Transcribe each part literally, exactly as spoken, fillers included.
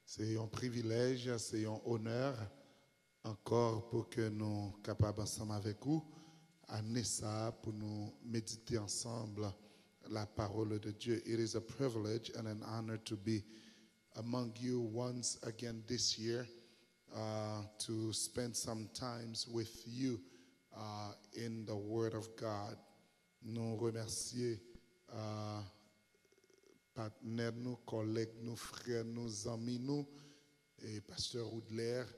Se yon privilèj, se yon onè ankò pou ke nou kapab ansanm avèk ou ane sa a pou nou medite ansanm la parole de Dieu. It is a privilege and an honor to be among you once again this year, uh, to spend some times with you, uh, in the Word of God. Nou remèsye, uh, patnè nou, kòlèg nou, frè nou, zanmi nou, e pastè Woodler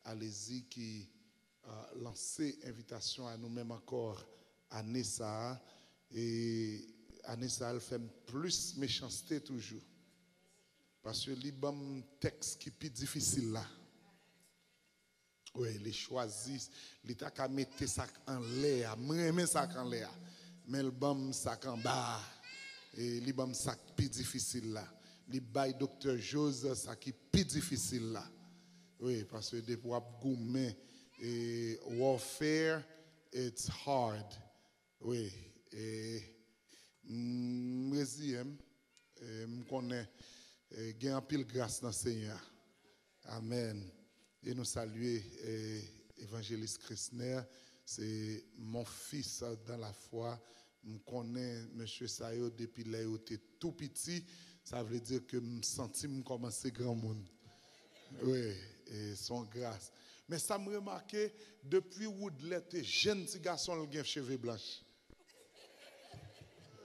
Alezi ki, uh, lanse envitasyon a nou menm ankò ane sa a. E ane sa a, l fè m plis mechanste toujou. Paske li ban m tèks ki pi difisil la. Wi, li chwazi, li ta ka mete sa k anlè a. Mwen renmen sa k anlè a. Men l ban m sa k anba a. E li ban m sa k pi difisil la. Li bay Doktè Joz sa ki pi difisil la. Wi, paske depi w ap goumen, e, warfare, it's hard. Wi, e, m reziyen m, e, m konnen, e, gen anpil gras nan Senyè a. Amèn. E nou salye, e, Evanjelis Chrysner, se mon fils dans la foi. M konnen mesye sa yo depi lè yo te tou piti, sa vle di ke m santi m kòmanse granmoun. Wi, e, se yon gras. Men sa m remake, depi Woodler te jenn ti gason, l gen cheve blanch.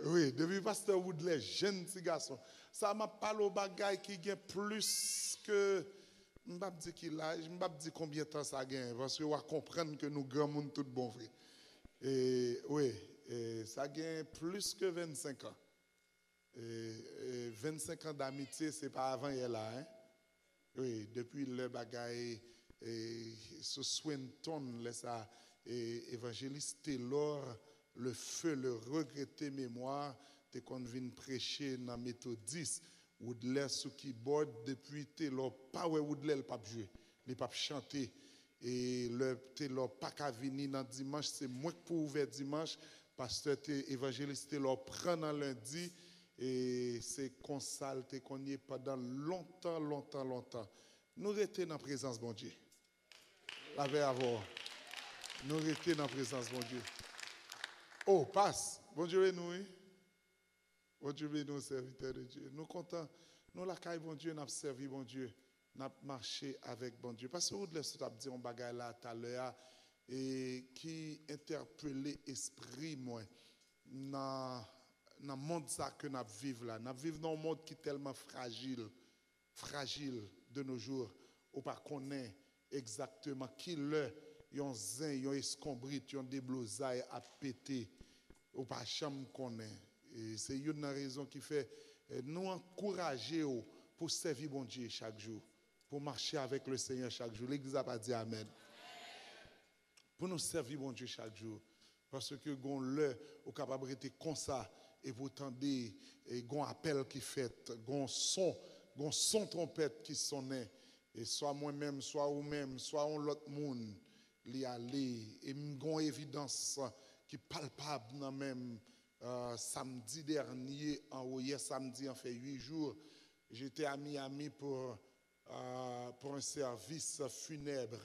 Wi, depi pastè Woodler jenn ti gason. Sa m ap pale w bagay ki gen plis ke, m p ap di ki laj, m p ap di konbyen tan sa gen, paske w a konprann ke nou granmoun tout bon vre. E, wi, e, sa gen plis ke vennsenk an. E, e, vennsenk an d'amitye, se pa avanyè la, en. Wi, depi lè bagay, e, sou Swinton, lè sa, e, Evanjelis Taylor, le feu, le regretté mémoire, te konn vin preche nan Metodis. Woodler sou kibòd, depi Taylor pa wè Woodler, l p ap jwe, li p ap chante. E lè Taylor pa ka vini nan dimanch, se mwen k pou ouvè dimanch. Pastè te, Evanjelis Taylor pran nan lendi, e se konsa l te konn ye pandan lontan, lontan, lontan. Nou rete nan prezans Bondye. Lapè avè w. Nou rete nan prezans Bondye. O, pas, Bondye beni w, wi. Bondye beni w, sèvitè de Dye. Nou kontan, nou lakay Bondye, n ap sèvi Bondye, n ap mache avèk Bondye. Pastè Woodler sot ap di yon bagay la talè a, e ki entèpele espri mwen nan, nan mond sa ke n ap viv la. N ap viv nan yon mond ki tèlman frajil, frajil de nos jours. Ou pa konnen egzakteman ki lè yon zen, yon eskonbrit, yon deblozay ap pete. Ou pa janm konnen. E se youn nan rezon ki fè, e, nou ankouraje w pou sèvi Bondye chak jou, pou mache avèk le Senyè chak jou. Legliz la pa di amèn. Pou nou sèvi Bondye chak jou. Paske gon lè ou kapab rete konsa epi w tande, e, gon apèl ki fèt, gon son, gon son twonpèt ki sonnen. E swa mwen menm, swa ou menm, swa yon lòt moun, li ale. E m gon evidans ki palpab nan men m. Ah, samdi dènye, an, o, yè samdi, an fè uit jou, j'étais à Miami pour, ah, pour un service funèbre.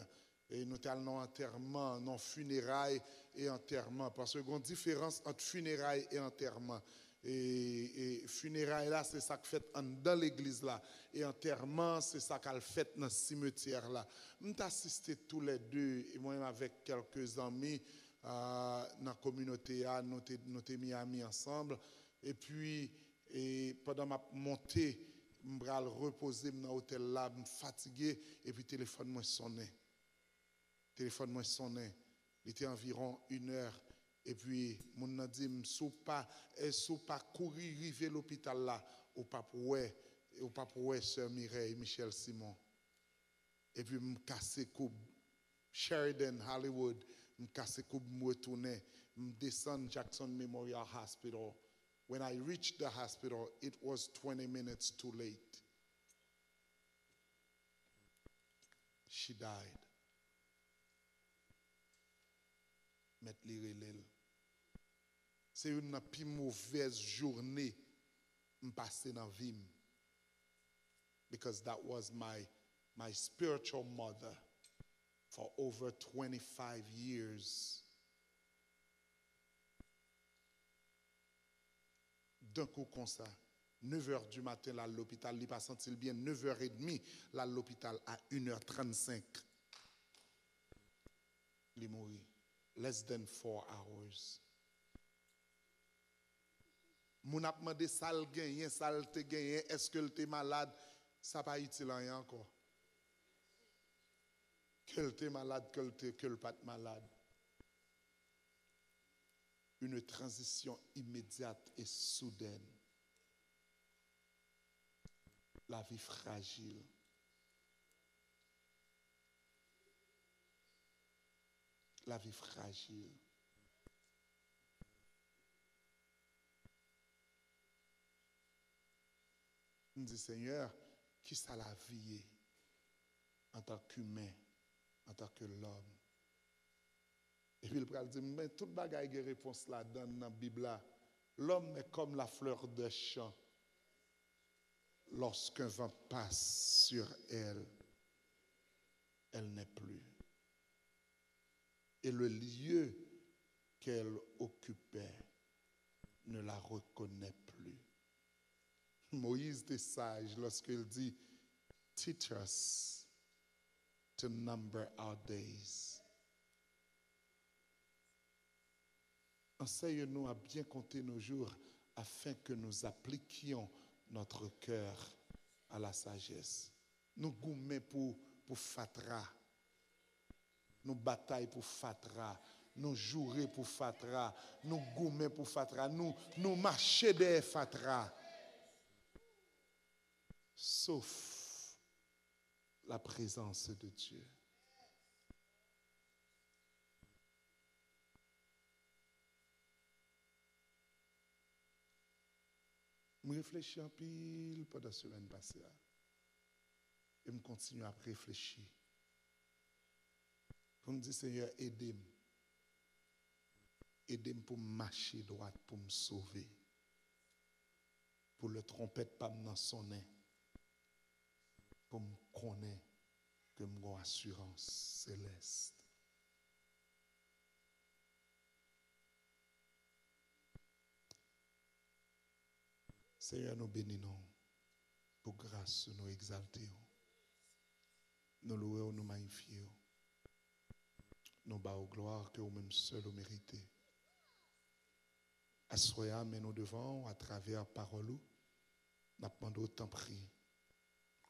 E nou t al nan yon antèman, nan fineray e antèman. Paske gon diferans ant fineray e antèman. E, e fineray la, se sa k fèt anndan legliz la. E antèman, se sa k al fèt nan simetyè la. M t asiste toulède, e mwen menm avèk kèlke zanmi, ah, nan kominote a, nou te, nou te Miami ansanm. Epi, e pandan m ap monte, m pral repoze m nan otèl la, m fatige, epi telefòn mwen sonnen. Telefòn mwen sonnen. Li te anviwon inè. Epi, moun nan di m, "Si w pa, e, si w pa kouri rive lopital la, ou p ap wè, ou p ap wè sè Mireille Michel Simon." Epi m kase koub. Sheridan, Hollywood, m kase koub, m retounen. M desann Jackson Memorial Hospital. When I reached the hospital, it was twenty minutes too late. She died. Mèt li rele l. Se youn nan pi movèz jounen m pase nan vi m. because that was my, my spiritual mother for over twenty-five years. D'un coup konsa, nev è di maten, l al lopital, li pa santi l byen, nev è edmi, l al lopital, a une heure trente-cinq, li mouri. Less than four hours. Moun ap mande sa l genyen, sa l te genyen, èske l te malad? Sa pa itil anyen ankò. Ke l te malad, ke l te, ke l pa t malad. Une transition immédiate et soudaine. La vie fragile. La vie fragile. M di, Senyè, kisa lavi ye antanke imen, antanke lòm? Epi l pral di m, men tout bagay gen repons ladan l nan Bib la. L'homme est comme la fleur des champs. Lorsqu'un vent passe sur elle, elle n'est plus. Et le lieu qu'elle occupait ne la reconnaît plus. Moïse te saj lorsque il dit, teach us to number our days. Enseigne-nous à bien compter nos jours afin que nous appliquions notre cœur à la sagesse. Nou goumen pou, pou fatra. Nou batay pou fatra. Nou joure pou fatra. Nou goumen pou fatra. Nou, nou mache dèyè fatra. Sauf la présence de Dieu. M reflechi anpil pandan semèn pase a. E m kontinye ap reflechi. Pou m di, Senyè, ede m. Ede m pou m mache dwat, pou m sove. Pou lè twonpèt pa m nan sonnen, pou m konnen ke m gon asirans selès. Senyè, nou beni non w pou gras ou, nou egzalte w. Nou lwe w, nou mayifye w. Nou ba w glwa ke ou menm sèl ou merite. Aswè a, men nou devan w atravè pawòl ou. N ap mande w, tanpri,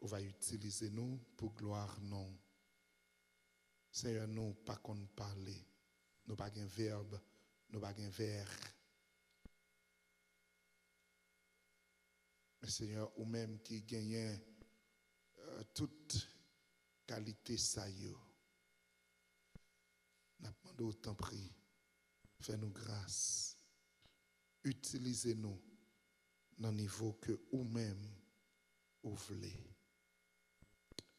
ou va itilize nou pou glwa non w. Senyè, nou pa konn pale. Nou pa gen vèb, nou pa gen vè. Men Senyè, ou menm ki genyen, euh, tout kalite sa yo, n ap mande w, tanpri, fè nou gras. Itilize nou nan nivo ke ou menm ou vle.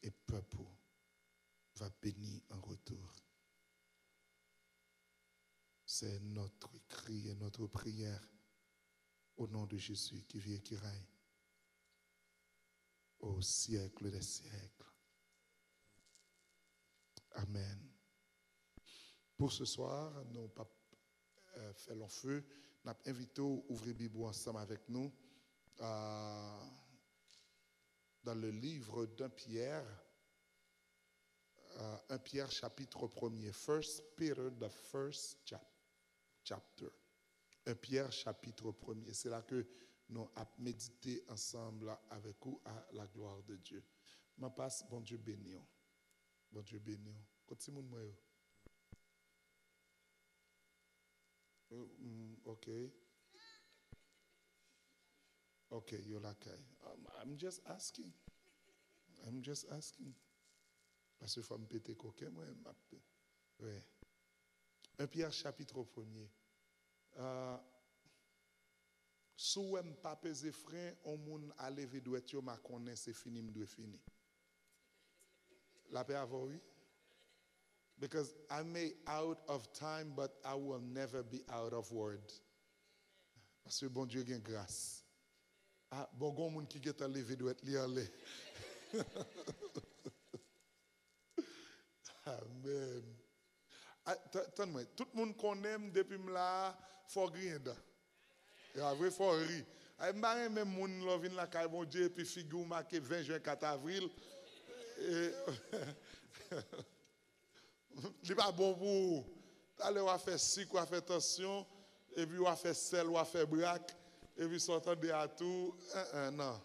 E pèp ou va beni an retour. C'est notre cri et notre prière au nom de Jésus qui vit et qui règne au siècle des siècles. Amen. Pour ce soir, nou p ap, euh, fè long feu. N ap envite w ouvri Bib ou ansanm avèk nou, euh, dans le livre d'un Pierre, euh, un Pierre chapitre premier, First Peter, the first chap-, chapter. Un Pierre chapitre premier. Se la ke nou ap medite ansanm avèk ou à la gloire de Dieu. M ap pas, Bondye beni w. Bondye beni w. Kot timoun mwen yo? Mm, ok. Ok, yo lakay. I'm, I'm just asking. I'm just asking. Paske fò m pete koken mwen, m ap, wi. Un Pierre chapitre premier. Ah, si w wè m pa peze fren, on moun a leve dwèt yo, m a konnen se fini m dwe fini. Lapè avè w, wi. Because I may out of time, but I will never be out of word. Paske Bondye gen gras. Ah, bon, gon moun ki gentan leve dwèt li anlè. Amen. A, ta-, tann mwen, tout moun konnen m depi m la, fò w griyen dan. E a vre, fò w ri. Ay, m pa renmen moun lè w vin lakay Bondye epi figi w make ven jen, kat avril. E, li pa bon pou ou. Talè w a fè sik, w a fè tansyon, epi w a fè sèl, w a fè brak, epi sa w tande a tou, en, en, non.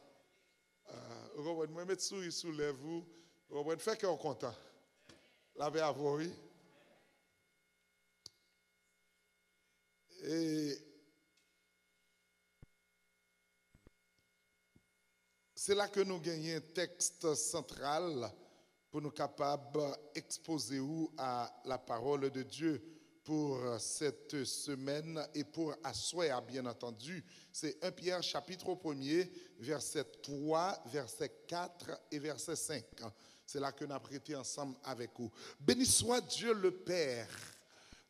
Ah, ou konprann? Mwen met souri sou lèv ou. Ou konprann? Fè kè w kontan. Lapè avè w, wi. E se la ke nou genyen tèks santral pou nou kapab ekspoze ou a la parole de Dieu pour cette semaine et pour aswè a, bien entendu. C'est un Pierre chapitre premier, verset trois, verset quatre et verset cinq. Se la ke n ap rete ansanm avèk ou. Béni soit Dieu le Père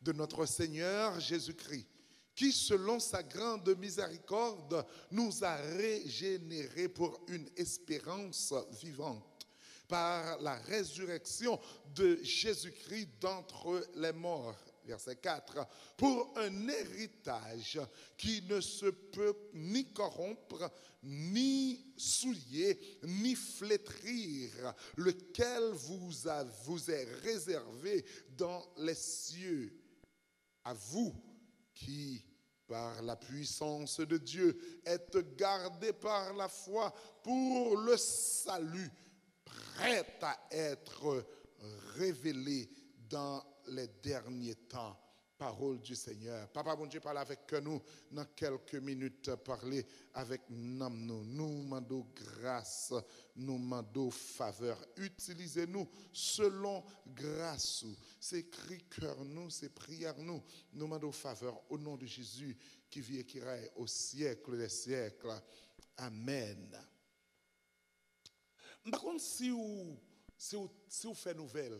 de notre Seigneur Jésus-Christ, qui, selon sa grande miséricorde, nous a régénérés pour une espérance vivante par la résurrection de Jésus-Christ d'entre les morts. Verset quatre, pour un héritage qui ne se peut ni corrompre, ni souiller, ni flétrir, lequel vous a, vous est réservé dans les cieux. À vous qui, par la puissance de Dieu, êtes gardés par la foi pour le salut, prêt à être révélé dans les derniers temps. Parole du Seigneur. Papa Bondye, pale avèk kè nou nan kèlke minit, pale avèk nanm nou. Nou mande w gras, nou mande w favè. Itilize nou selon gras ou. Se kri kè nou, se priyè nou. Nou mande w favè au nom de Jésus qui vit et qui règne au siècle des siècles. Amen. M pa konn si w, si w, si w fè nouvèl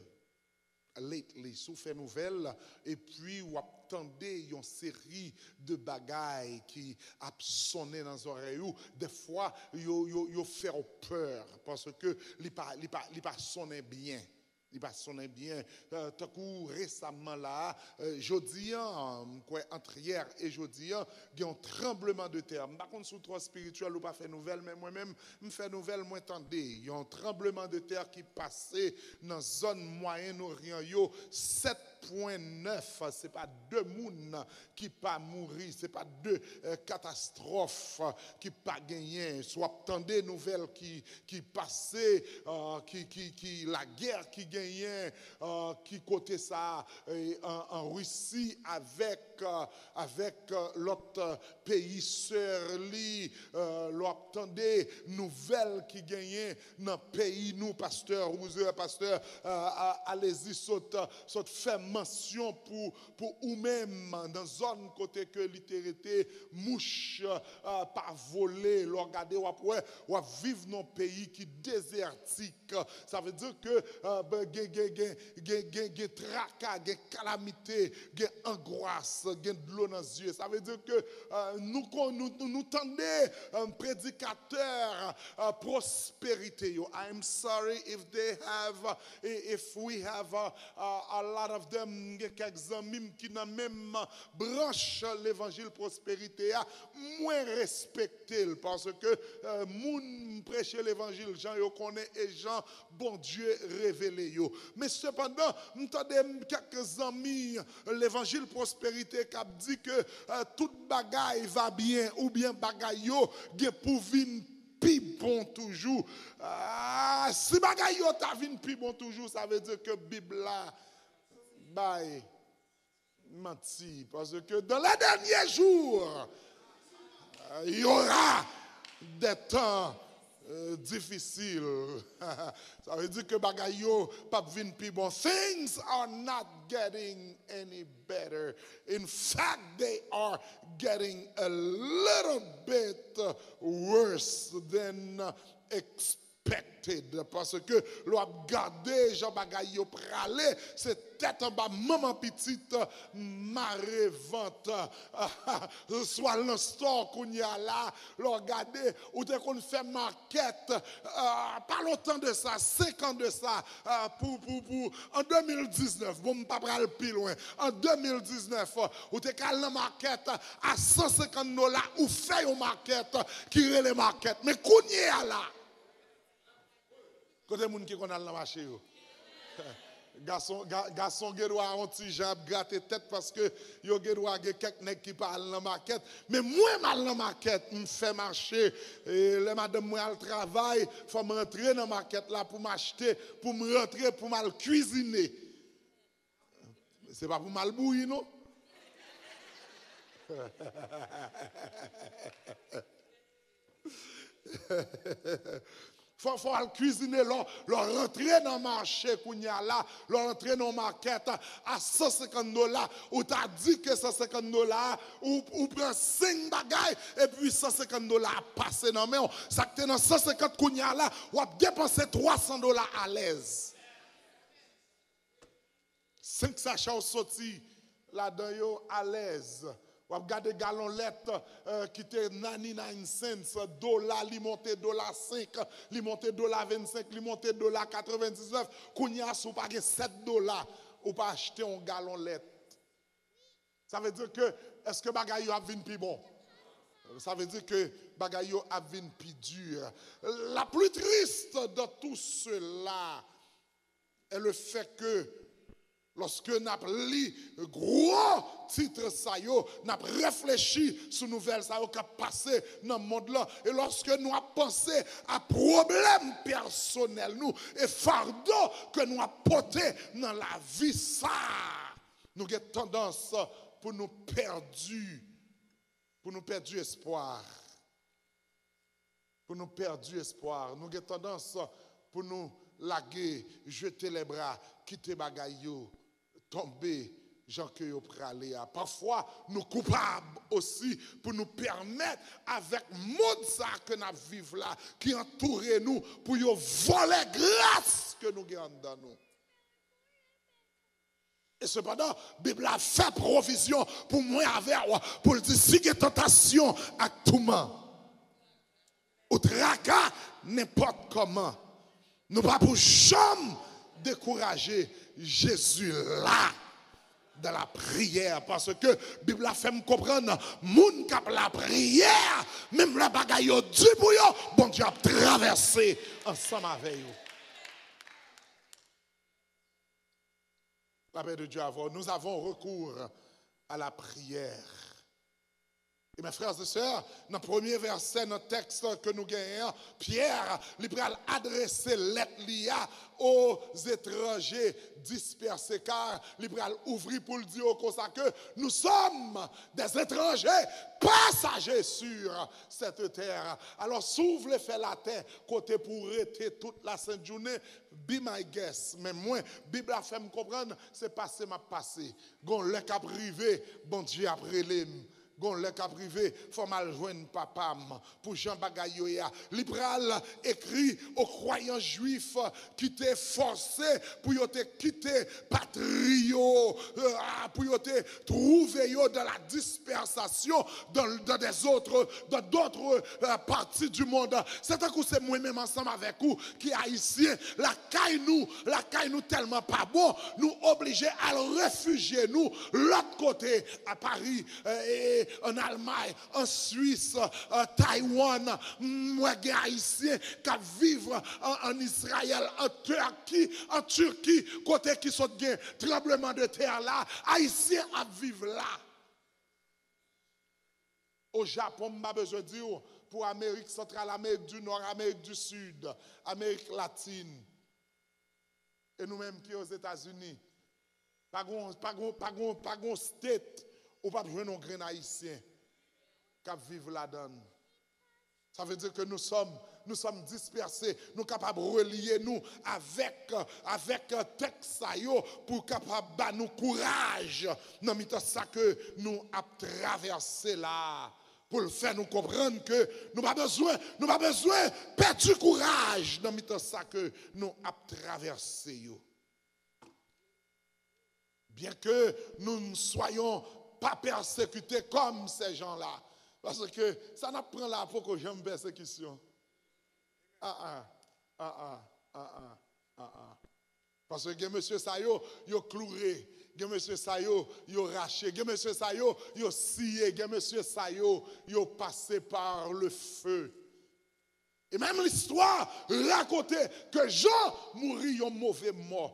lately, si w fè nouvèl, epi w ap tande yon seri de bagay ki ap sonnen nan zòrèy ou, dèfwa, yo, yo, yo fè w pè, paske li pa, li pa, li pa sonnen byen. Li pa sonnen byen. Eh, tankou resaman la, eh, jodi a, m kwè antreyè e jodi a, gen yon tranblemanntè. M pa konn si w twò espirityèl ou pa fè nouvèl, men mwen menm, m fè nouvèl, mwen tande. Yon tranblemanntè ki pase nan zòn Mwayen Oryan yo, sèt pwen nèf, se pa de moun ki pa mouri, se pa de, eh, katastwòf ki pa genyen. Si w ap tande nouvèl ki, ki pase, eh, ki, ki, ki lagè ki genyen, eh, ki kote sa, eh, an, an Risi avèk, eh, avèk, eh, lòt, eh, peyi sè li, eh, lè w ap tande nouvèl ki genyen nan peyi nou, pastè Rouzer, pastè, eh, a-, Alezi sot, sot fè mansyon pou, pou ou menm nan zòn kote ke li te rete, mouch, eh, pa vole. Lè w gade, w ap wè, w ap viv nan yon peyi ki dezètik. Sa vle di ke, eh, ben, gen, gen, gen, gen, gen, gen traka, gen kalamite, gen angwas, gen dlo nan zye. Sa vle di ke, eh, nou kon-, nou, nou, nou tande, eh, predikatè, eh, pwosperite yo. I'm sorry if they have, eh, if we have, eh, eh, a lot of them. Gen kèk zanmi m ki nan menm branch levanjil pwosperite a. Mwen respekte l paske, eh, moun preche levanjil jan yo konnen e jan Bondye revele yo. Men sepandan, m tande m kèk zanmi levanjil pwosperite k ap di ke, eh, tout bagay va byen oubyen bagay yo gen pou vin pi bon toujou. Ah, si bagay yo ta vin pi bon toujou, sa vle di ke Bib la bay manti, paske dans les derniers jours, euh, il y aura des temps, euh, difficiles. Sa vle di ke bagay yo p ap vin pi bon. Things are not getting any better. In fact, they are getting a little bit worse than expected. Expected, paske lè w ap gade jan bagay yo prale, se tèt anba manman pitit mare vant. Swa nan store kounye a la, lè w gade, ou te konn fè makèt, ah, pa lontan de sa, senk an de sa, ah, pou, pou, pou, an de mil diznèf, bon, m pa pral pi lwen, an de mil diznèf, ou te ka al nan makèt a san senkant dola, ou fè yon makèt ki rele makèt. Men kounye a la, kote moun ki konn al nan mache yo? Gason, ga, gason gen dwa yon ti jan ap grate tèt paske yo gen dwa gen kèk nèg ki pa al nan makèt. Men mwen, m al nan makèt, m fè mache. E lè madanm mwen al travay, fò m rantre nan makèt la pou m achte, pou m rantre, pou m al kwizine. Se pa pou m al bouyi, non. Fò, fò w al kwizine lè w, lè w rantre nan mache kounye a la, lè w rantre nan makèt a san senkant dola, ou ta di ke san senkant dola a, ou, ou pran senk bagay, epi san senkant dola a pase nan men w. Sa k te nan san senkant kounye a la, w ap depanse twa san dola alèz. Senk sachè w soti ladan yo alèz. W ap gade galon lèt, eh, ki te ninety-nine cents, dola, li monte dola senk, li monte dola vennsenk, li monte dola katrevendiznèf. Kounye a, si w pa gen sèt dola, ou pa achte yon galon lèt. Sa vle di ke, èske bagay yo ap vin pi bon? Sa vle di ke bagay yo ap vin pi di. La plus triste dans tout cela, est le fait que, lòske n ap li gwo tit sa yo, n ap reflechi sou nouvèl sa yo k ap pase nan mond lan, e lòske nou ap panse a pwoblèm pèsonèl nou e fado ke nou ap pote nan lavi sa a, nou gen tandans pou nou pèdi, pou nou pèdi espwa. Pou nou pèdi espwa. Nou gen tandans pou nou lage, jete lè bra, kite bagay yo tonbe jan ke yo prale a. Pafwa, nou koupab osi pou nou pèmèt avèk mond sa ke n ap viv la, ki antoure nou, pou yo vòlè gras ke nou gen anndan nou. E sepandan, Bib la fè pwovizyon pou mwen avè w, pou l di si gen tantasyon ak touman, ou traka nenpòt kòman, nou pa pou janm dekouraje. Jezi la dans la prière, paske Bib la fè m konprann, moun k ap lapriyè, menm lè bagay yo di pou yo, Bondye ap travèse ansanm avè yo. La paix de Dieu avec vous. Nous avons recours à la prière. E mes frères et sœurs, nan premye vèsè nan tèks ke nou genyen an, Pyè, li pral adrese lèt li a aux étrangers dispersés, car li pral ouvri pou l di yo konsa ke nous sommes des étrangers, passagers sur cette terre. Alò, si w vle fè latè kote pou w rete tout la sent jounen, be my guest. Men mwen, Bib la fè m konprann, se pase m ap pase. Gon lè k ap rive, Bondye ap rele m. Gon lè k ap rive, fò m al jwenn papa m. Pou jan bagay yo ye a, li pral ekri aux croyants juifs ki te fòse pou yo te kite patri yo, euh, pou yo te twouve yo dans la dispersion, dans, dans des autres, dans d'autres, euh, parties du monde. Se tankou se mwen menm ansanm avèk ou ki ayisyen, lakay nou, lakay nou tèlman pa bon, nou oblije al refijye nou lòt kote, a Pari, euh, e, e, an Almay, an Swis, euh, Taiwan. M wè gen ayisyen k ap viv an, an Izrayèl, an Tèki, an Tiki, kote ki sot gen tranbleman de tè la, ayisyen ap viv la. O Japon, m pa bezwen di w, pou Amerik Santral, Amerik di Nò, Amerik di Sid, Amerik Latin, e nou menm ki Ozetazini, pa gon, pa gon, pa gon, pa gon state ou p ap jwenn yon grenn ayisyen k ap viv ladan l. Sa vle di ke nou sòm, nou sòm dispèse. Nou kapab relye nou avèk, avèk tèks sa yo pou kapab ba nou kouraj nan mitan sa ke nou ap travèse la a. pou l fè nou konprann ke nou pa bezwen, nou pa bezwen pèdi kouraj nan mitan sa ke nou ap travèse yo. Bien que nous ne soyons pas persécutés comme ces gens-là. Paske sa n ap pran la poko janm pèsekisyon. Ah, ah, ah, ah, ah, ah, ah, ah. Paske gen mesye sa yo, yo kloure. Gen mesye sa yo, yo rache. Gen mesye sa yo, yo siye. Gen mesye sa yo, yo pase par le feu. E menm listwa rakonte ke Jan mouri yon move mò.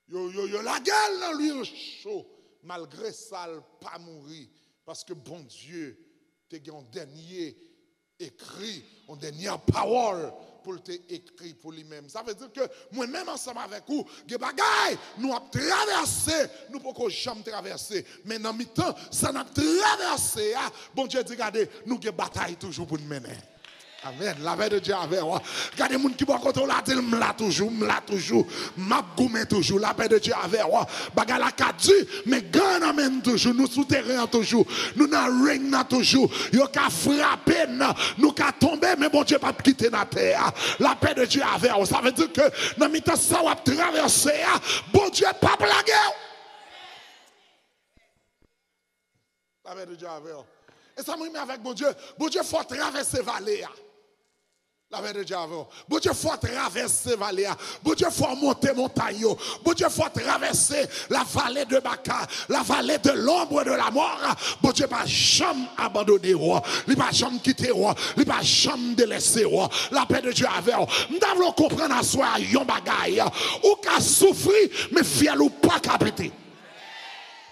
Yo, yo, yo lage l nan lwil cho. Malgre sa, l pa mouri. Paske Bondye te gen yon dènye ekri, yon dènye pawòl pou l te ekri pou li menm. Sa vle di ke mwen menm ansanm avèk ou, gen bagay nou ap travèse, nou poko janm travèse. Men nan mitan sa n ap travèse a, Bondye di, gade, nou gen batay toujou pou n mennen. Amèn. Lapè de Dye avè w. Gade moun ki bò kote w la, di l, m la toujou, m la toujou. M ap goumen toujou. Lapè de Dye avè w. Bagay la ka di, men gan nan men n toujou. Nou sou teren an toujou. Nou nan ring nan toujou. Yo ka frape n. Nou ka tonbe, men Bondye p ap kite n atè a. Lapè de Dye avè w. Sa vle di ke nan mitan sa w ap travèse a, Bondye p ap lage w. Lapè de Dye avè w. E sa m renmen avèk Bondye, Bondye fè w travèse vale a. Lapè de Dye avè w. Bondye fè w travèse vale a. Bondye fè w monte montay yo. Bondye fè w travèse la vale de Baka, la vale de lonbre de la mò. Bondye pa janm abandone w. Li pa janm kite w. Li pa janm delese w. Lapè de Dye avè w. M ta vle w konprann aswè a yon bagay. Ou ka soufri, men fyèl ou pa ka pete.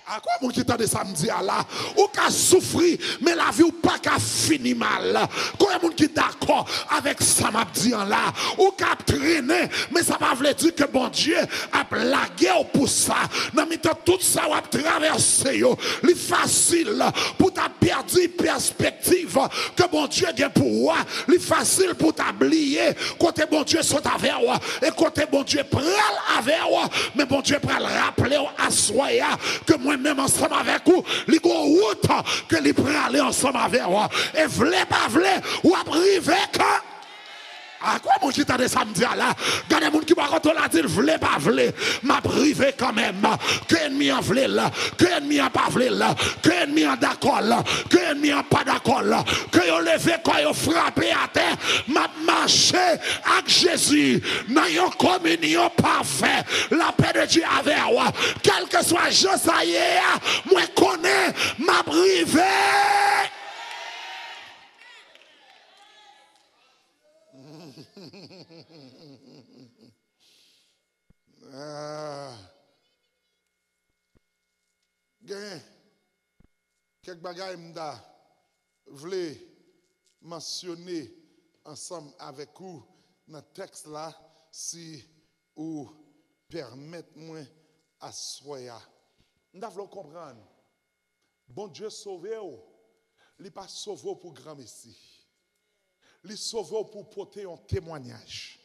A, konbyen moun ki tande sa m di a la? Ou ka soufri, men lavi w pa ka fini mal. Konbyen moun ki dakò avèk sa m ap di an la? Ou ka ap trennen, men sa pa vle di ke Bondye ap lage w pou sa. Nan mitan tout sa w ap travèse yo, li fasil pou ta pèdi pèspektiv ke Bondye gen pou ou a. Li fasil pou ta bliye kote Bondye sot avè w e kote Bondye pral avè w. Men Bondye pral raple w aswè a ke mwen menm ansanm avèk ou, li gon wout ke li prale ansanm avè w. E vle pa vle, w ap rive kan. A, konbyen moun ki tande sa m di a la? Gade moun ki bò kote w la, di l, vle pa vle, m ap rive kanmenm. Ke ènmi an vle l, ke ènmi an pa vle l, ke ènmi an dakò l, ke ènmi an pa dakò l, ke yo leve kò yo frape atè, m ap mache ak Jezi nan yon kominyon pafè. Lapè de Dye avè w. Kèlkeswa jan sa ye a, mwen konnen m ap rive. Ah, gen kèk bagay m ta vle mansyone ansanm avèk ou nan tèks la, si ou pèmèt mwen aswè a. M ta vle w konprann. Bondye sove w, li pa sove w pou granmesi. Li sove w pou w pote yon temwayaj.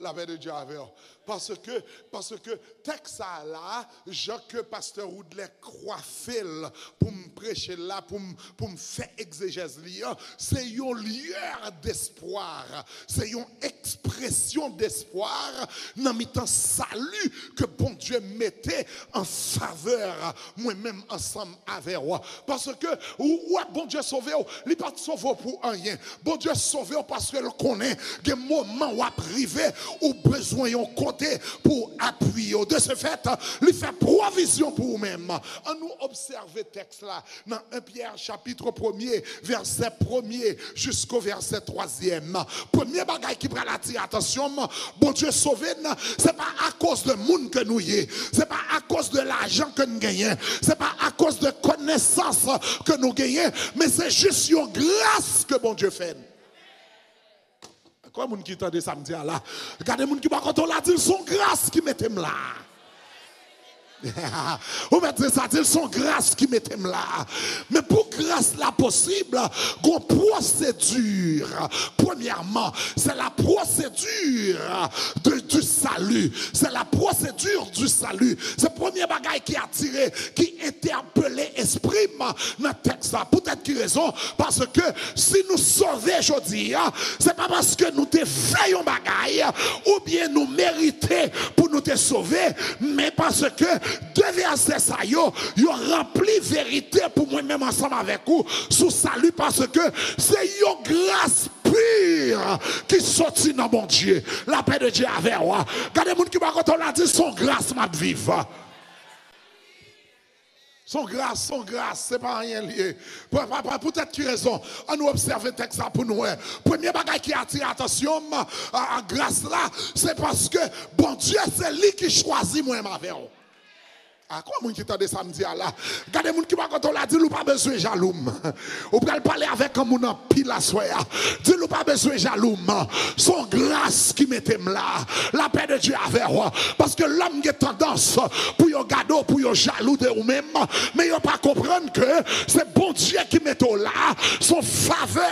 Lapè de Dye avè w. Paske, paske tèks sa a la, jan ke pastè Woodley kwafe l pou m preche l la, pou m, pou m fè egzejèz li an, se yon lueur d'espoir, se yon ekspresyon despwa nan mitan sali ke Bondye mete an favè mwen menm ansanm avè w. Paske ou, ou wè Bondye sove w, li pa t sove w pou anyen. Bondye sove w paske l konnen gen moman w ap rive, ou bezwen yon kote pou w apiye w. De ce fait, li fè pwovizyon pou ou menm. Ann nou obsève tèks la nan en Pyè chapit premye, vèsè premye jisko vèsè twazyèm. Premye bagay ki pral atire atansyon m, Bondye sove n, se pa akoz de moun ke nou ye, se pa akoz de lajan ke n genyen, se pa akoz de konesans ke nou genyen, men se jis yon gras ke Bondye fè n. Konbyen moun ki tande sa m di a la? Gade moun ki bò kote w la, di l, se yon gras ki mete m la. Ou mèt di sa, di l, se yon gras ki mete m la. Men pou gras la posib, gon pwosedi. Premyèman, c'est la procédure de, du salut. C'est la procédure du salut. Se premye bagay ki atire, ki entèpele espri m nan tèks la. Poutèt ki rezon? Paske si nou sove jodi a, se pa paske nou te fè yon bagay oubyen nou merite pou nou te sove, men paske de vèsè sa yo, yo ranpli verite pou mwen menm ansanm avèk ou sou sali, paske se yon gras pi ki soti nan Bondye. Lapè de Dye avè w. Gade moun ki bò kote w la, di, "Se yon gras m ap viv." Se yon gras, se yon gras, se pa anyen l ye. Pou, pou, pou, poutèt ki rezon? Ann nou obsève tèks la pou nou wè. Premye bagay ki atire atansyon m, a, a gras la, se paske Bondye se li ki chwazi mwen avè w. A, konbyen moun ki tande sa m di a la? Gade moun ki bò kote w la, di l, "Ou pa bezwen jalou m." Ou pral pale avèk yon moun anpil aswè a. Di l, "Ou pa bezwen jalou m. Se yon gras ki mete m la." Lapè de Dye avè w. Paske lòm gen tandans pou yo gade w, pou yo jalou de ou menm, men yo pa konprann ke se Bondye ki mete w la, se yon favè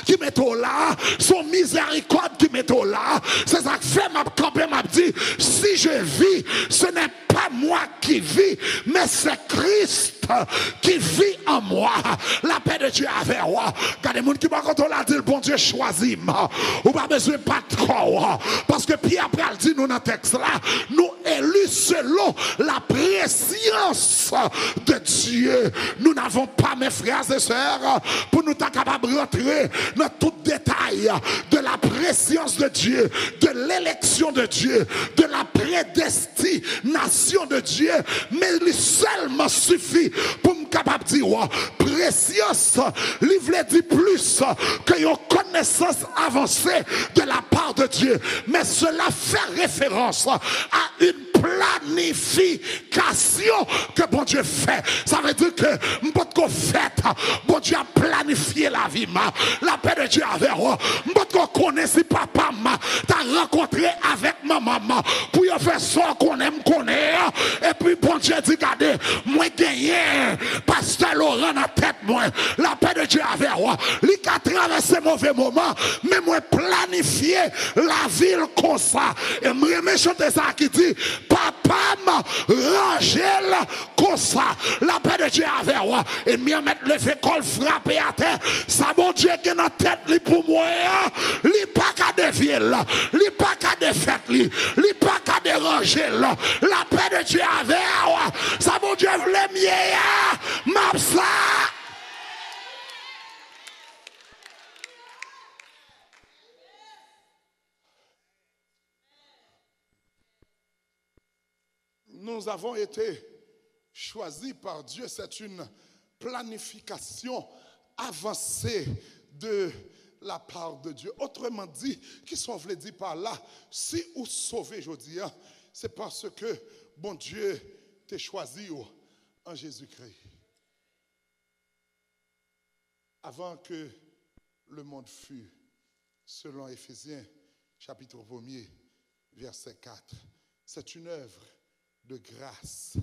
ki mete w la, se yon mizèrikòd ki mete w la. Se sa k fè m ap kanpe, m ap di, "Si je vis, ce n'est pas moi qui vis, mais c'est Christ qui vit en moi." Lapè de Dye avè w. Gade moun ki bò kote w la, di l, "Bondye chwazi m." Ou pa bezwen bat kò w, paske Pyè pral di nou nan tèks la, nou eli selon la préscience de Dieu. Nous n'avons pas, mes frères et sœurs, pou nou ta kapab rantre nan tout détail de la préscience de Dieu, de l'élection de Dieu, de la prédestination de Dieu, men li sèlman sifi pou m kapab di w, précieux, li vle di plis ke yon connaissance avancée de la part de Dieu. Mais cela fait référence à une planification ke Bondye fè. Sa vle di ke m potko fèt, Bondye ap planifye lavi m. Lapè de Dye avè w. M potko konnen si papa m ta rankontre avèk manman m pou yo fè sa w konnen m konnen an. Epi Bondye di, "Gade, mwen genyen pastè Laurent nan tèt mwen." Lapè de Dye avè w. Li ka travèse move moman, men mwen planifye lavi l konsa. E m renmen chante sa ki di, "Papa m ranje l konsa." Lapè de Dye avè w. Ènmi an mèt leve kò l, frape atè. Sa Bondye gen nan tèt li pou mwen an, li pa ka devye l, li pa ka defèt li, li pa ka deranje l. Lapè de Dye avè w. Sa Bondye vle m ye a, m ap sa. Nous avons été choisis par Dieu. C'est une planification avancée de la part de Dieu. Autrement dit, kisa w vle di pa la? Si ou sove jodi a, se paske Bondye te chwazi w an Jezikri. Avant que le monde fût, selon Éphésiens chapitre premier, verset quatre. C'est une œuvre de grâce,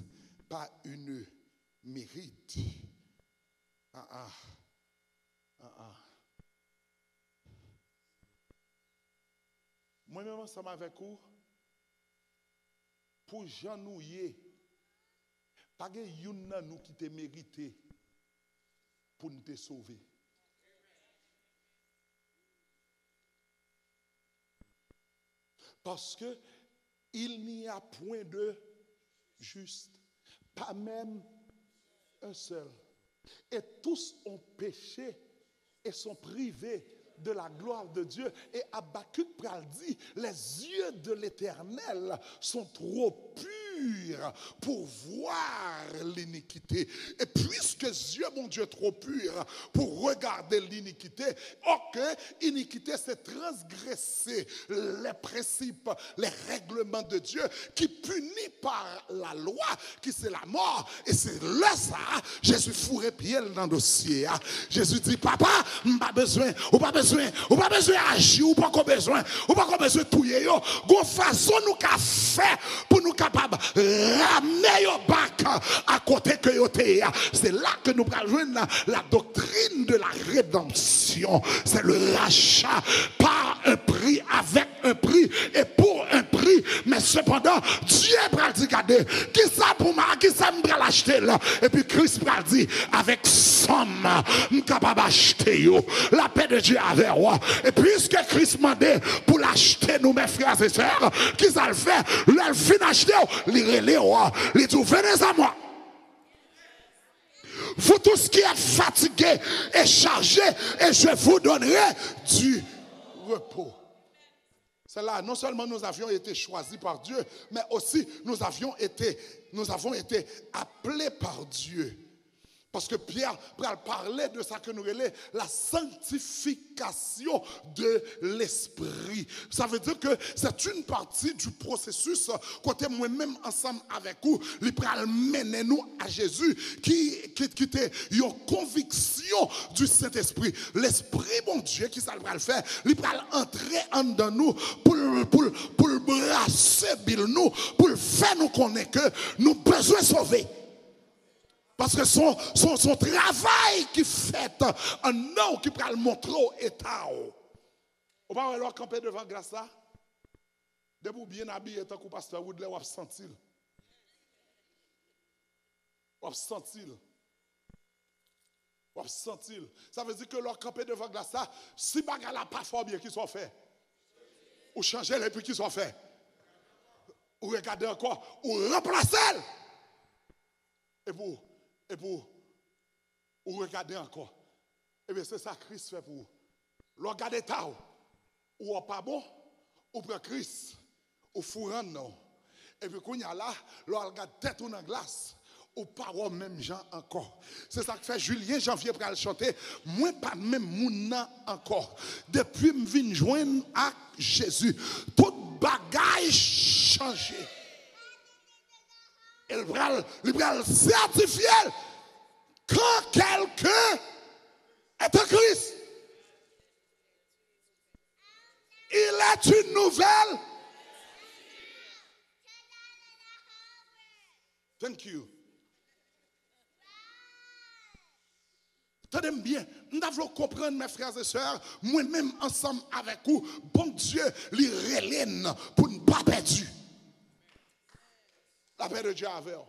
pas une mérite. Ah, ah. Ah, ah. Mwen menm ansanm avèk ou, pou jan nou ye, pa gen youn nan nou ki te merite pou n te sove. Parce que il n'y a point de juste, pas même un seul. Et tous ont péché et sont privés de la gloire de Dieu. Et Habacuc pral di, les yeux de l'Éternel sont trop purs pour voir l'iniquité. Et puisque yeux Bondye twò pi pou regade linikite, ok, inikite se transgrese les principes, les règlements de Dieu ki pini pa lalwa, ki se lamò. E se lè sa a, Jezi foure pye l nan dosye a. Jezi di, "Papa, m pa bezwen, ou pa bezwen, ou pa bezwen aji, ou poko bezwen, ou poko bezwen touye yo." Gon fason nou ka fè pou nou kapab Rame yo back a kote ke yo te ye a. Se la ke nou pral jwenn la, la doctrine de la rédemption. C'est le rachat par un prix, avec un prix et pour un prix. Men sepandan, Dye pral di, gade, kisa pou m, kisa m pral achte la? Epi Kris pral di, avèk san m, m kapab achte yo. Lapè de Dye avè w. E piske Kris mande pou l achte nou, mes frères et sœurs, kisa l fè? Lè l fin achte w, li rele w, li di w, venez à moi. Vous tous qui êtes fatigués et chargés, et je vous donnerai du repos. Celle-là, non seulement nous avions été choisis par Dieu, mais aussi nous avions été, nous avons été appelés par Dieu. Paske Pyè pral pale de sa ke nou rele la sanctification de l'esprit. Sa vle di ke c'est une partie du processus kote mwen menm ansanm avèk ou, li pral mennen nou a Jezi ki, ki, ki te yon konviksyon du Sentespri. Lespri Bondye, kisa l pral fè? Li pral antre anndan nou pou l, pou l, pou l brase bil nou, pou l fè nou konnen ke nou bezwen sove. Paske se yon, se yon, se yon travay ki fèt anndan w ki pral montre w eta w. Ou pa wè lè w kanpe devan glas la? Depi w byen abiye tankou pastè Woodley, w ap santi l. W ap santi l. W ap santi l. Sa vle di ke lè w kanpe devan glas la, si bagay la pa fè w byen, kisa w fè? Ou chanje l epi kisa w fè? Ou regade ankò, ou ranplase l. Epi w, epi w, ou regade ankò. Ebyen, se sa Kris fè pou ou. Lè w gade eta w, ou wè w pa bon, ou pran Kris, ou foure anndan w. Epi kounye a la, lè w al gade tèt ou nan glas, ou pa wè w menm jan ankò. Se sa k fè Julien Janvier pral chante, mwen pa menm moun nan ankò. Depi m vin jwenn ak Jezi, tout bagay chanje. E l pral, li pral sètifye l. Quand quelqu'un est en Christ, il est une nouvelle. Thank you. Tande m byen. M ta vle w konprann, mes frères et sœurs, mwen menm ansanm avèk ou, Bondye, li rele n pou n pa pèdi. Lapè de Dye avè w.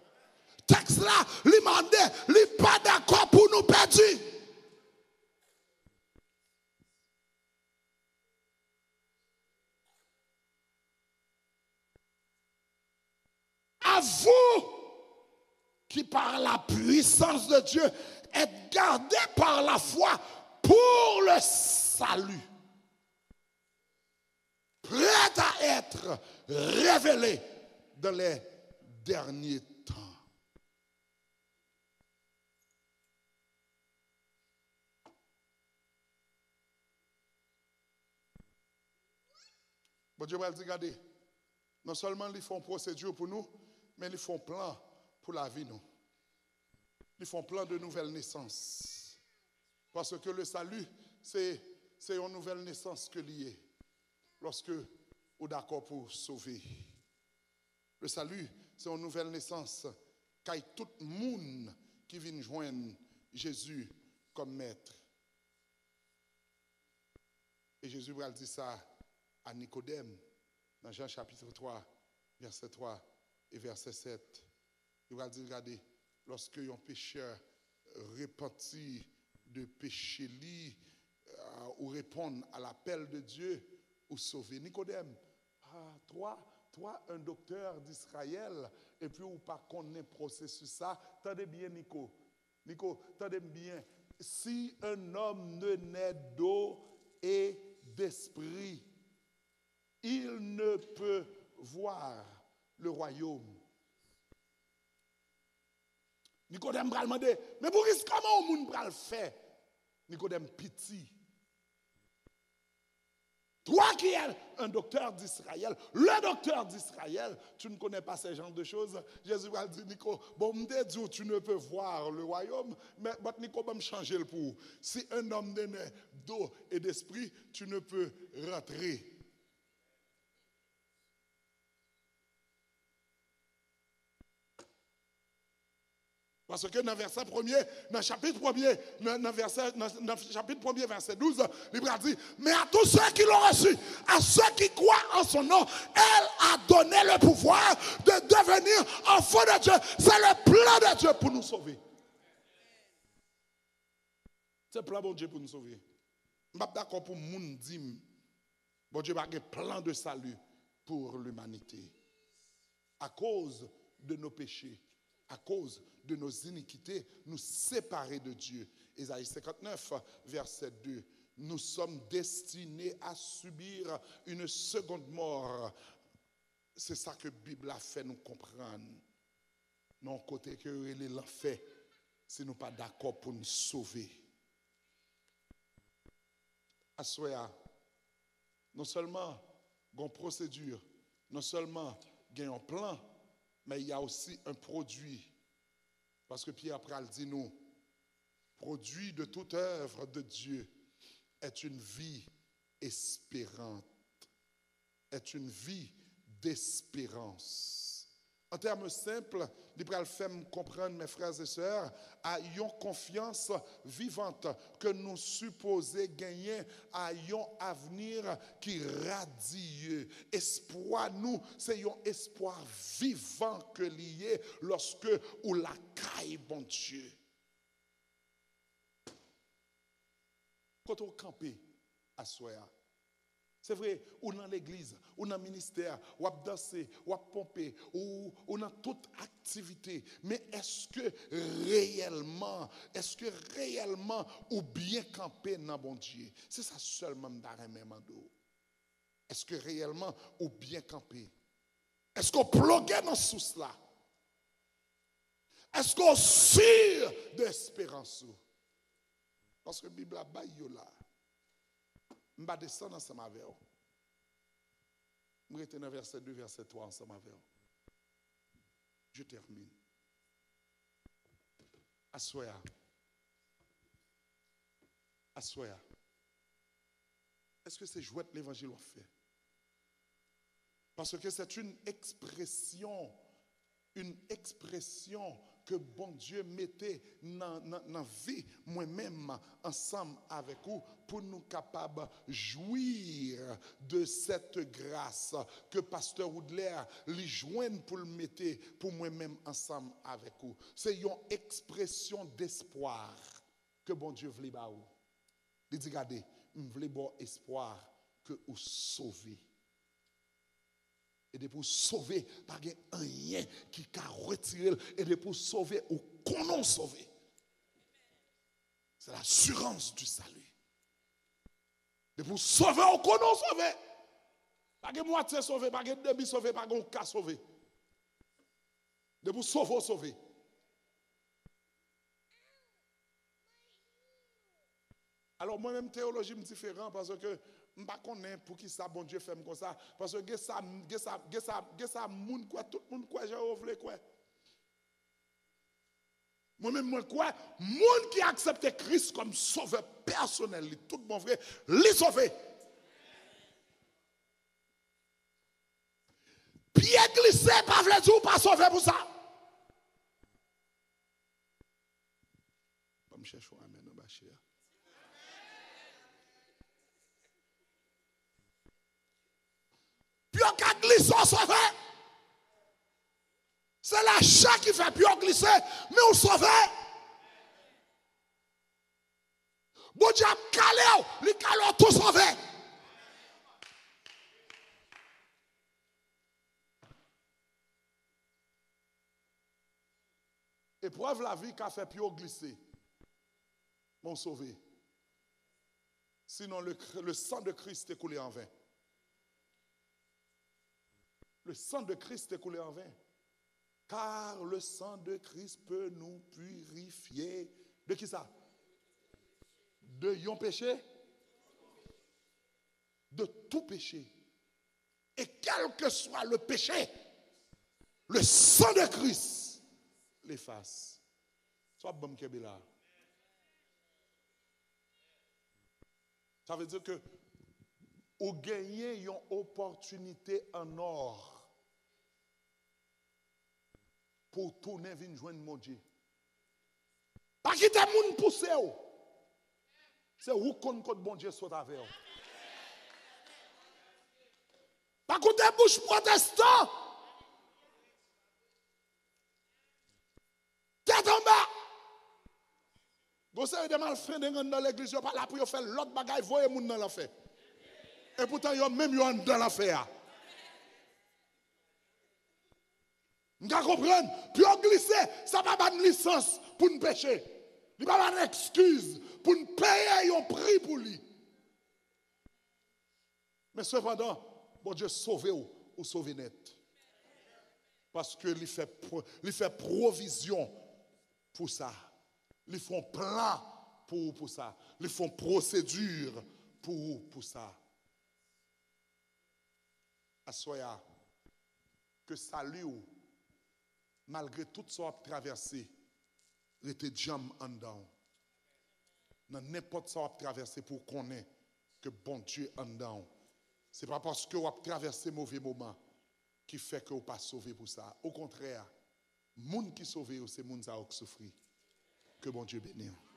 Tèks la, li mande, li pa dakò pou nou pèdi. À vous qui par la puissance de Dieu êtes gardés par la foi pour le salut, prêts à être révélés dans les derniers temps. Bondye pral di, gade, non sèlman li fè yon pwosedè pou nou, men li fè yon plan pou lavi nou. Li fè yon plan de nouvèl nesans. Paske le salut, se, se yon nouvèl nesans ke li ye. Lòske ou dakò pou sove. Le salut, se yon nouvèl nesans kay tout moun ki vin jwenn Jezi kòm mèt. E Jezi pral di sa a Nikodèm nan Jan chapit twa, vèsè twa e vèsè sèt. Li pral di l, gade, lòske yon pechè repanti de peche li, euh, ou reponn a lapèl de Dye, ou sove. Nikodèm, ah, toi, toi, un docteur d'Israël, epi ou pa konnen pwosesis sa, tande byen, Niko. Niko, tande m byen. Si un homme ne naît d'eau et d'esprit, il ne peut voir le royaume. Nikodèm pral mande, men poukisa, kòman yon moun pral fè? Nikodèm piti. Toi qui es un docteur d'Israël, le docteur d'Israël, tu ne connais pas ce genre de choses. Jezi pral di Niko, bon, m te di w, tu ne peux voir le royaume, men, but Niko, ban m chanje l pou ou. Si un homme ne naît d'eau et d'esprit, tu ne peux rentrer. Paske nan vèsè premye, nan chapit premye, nan, nan vèsè, nan, nan chapit premye, vèsè douz, li pral di, mais à tous ceux qui l'ont reçu, à ceux qui croient en son nom, elle a donné le pouvoir de devenir enfants de Dieu. C'est le plan de Dieu pour nous sauver. Se plan Bondye pou nou sove. M p ap dakò pou moun di m Bondye pa gen plan de salut pour l'humanité. À cause de nos péchés, à cause de nos iniquités, nous séparer de Dieu. Ésaïe cinquante-neuf, verset deux. Nous sommes destinés à subir une seconde mort. Se sa ke Bib la fè nou konprann. Nan yon kote ke yo rele lanfè, si nou pa dakò pou n sove. Aswè a, non sèlman gen yon pwosedi, non sèlman gen yon plan, men il y a aussi un produit. Paske Pyè pral di nou, produit de toute œuvre de Dieu est une vie espérante. Est une vie d'espérance. An tèm senp, li pral fè m konprann, mes frères et sœurs, a yon konfyans vivant ke nou sipoze genyen a yon avni ki radye. Espwa nou, se yon espwa vivan ke li ye lòske ou lakay Bondye. Kote w kanpe aswè a? Se vre, ou nan legliz, ou nan ministè, w ap danse, w ap ponpe, ou, ou nan tout aktivite. Men èske reyèlman, èske reyèlman ou byen kanpe nan Bondye? Se sa sèlman m ta renmen mande w. Èske reyèlman ou byen kanpe? Èske w plonge nan sous la? Èske w si de esperans ou? Paske Bib la bay yo la. M pa desann ansanm avè w. M rete nan vèsè de, vèsè twa ansanm avè w. Je termine. Aswè a. Aswè a. Èske se jwèt levanjil w ap fè? Paske c'est une expression, une expression ke Bondye mete nan, nan, nan vi mwen menm ansanm avèk ou pou nou kapab jwi de cette grâce ke pastè Woodler li jwenn pou l mete pou mwen menm ansanm avèk ou. Se yon ekspresyon despwa ke Bondye vle ba ou. Li di, gade, m vle ba w espwa ke ou sove. E depi w sove, pa gen anyen ki ka retire l. E depi w sove, ou konnen w sove. C'est l'assurance du salut. Depi w sove, ou konnen w sove. Pa gen mwatye sove, pa gen demi sove, pa gen yon ka sove. Depi w sove, w sove. Alò, mwen menm, teyoloji m diferan, paske m pa konnen poukisa Bondye fè m konsa. Paske gen sa, gen sa, gen sa, gen sa moun kwè, tout moun kwè jan yo vle kwè. Mwen menm, mwen kwè, moun ki aksepte Kris kòm sovè pèsonèl li, tout bon vre, li sove. Pye glise pa vle di w pa sove pou sa. Ban m chèche yon amèn anba chè a. Pye w ka glise, w sove. Se lachè ki fè pye w glise, men w sove. Bondye ap kale w, li kale w tou sove. Eprèv lavi ka fè pye w glise, men w sove. Sinon, le, le sang de Christ est coulé en vain. Le sang de Christ est coulé en vain. Car le sang de Christ peut nous purifier. De qui ça? De yon péché? De tout péché. Et quel que soit le péché, le sang de Christ l'efface. Sa w ap ban m kenbe la. Sa vle di ke ou genyen yon opòtinite an or pou w tounen vin jwenn Bondye. Pa kite moun pouse w. Se ou k konn kot Bondye sot avè w. Pa koute bouch pwotestan. Tèt anba. Gon seri de malfrendenn anndan legliz, yo pa la pou yo fè lòt bagay, voye moun nan lanfè. Epoutan yo menm yo anndan lanfè a. M ka konprann, pou yo glise, sa pa ba n lisans pou n peche. Li pa ba n ekskiz pou n peye yon pri pou li. Men sepandan, Bondye sove w, ou sove nèt. Paske li fè, pwo- li fè pwovizyon pou sa. Li fè yon plan pou ou pou sa. Li fè yon pwosedi pou ou pou sa. Aswè a, ke sali w, malgre tout sa w ap travèse, rete djanm anndan w. Nan nenpòt sa w ap travèse, pou w konnen ke Bondye anndan w. Se pa paske w ap travèse move moman ki fè ke w pa sove pou sa. Okontrè, moun ki sove yo, se moun sa yo k soufri. Ke Bondye beni w.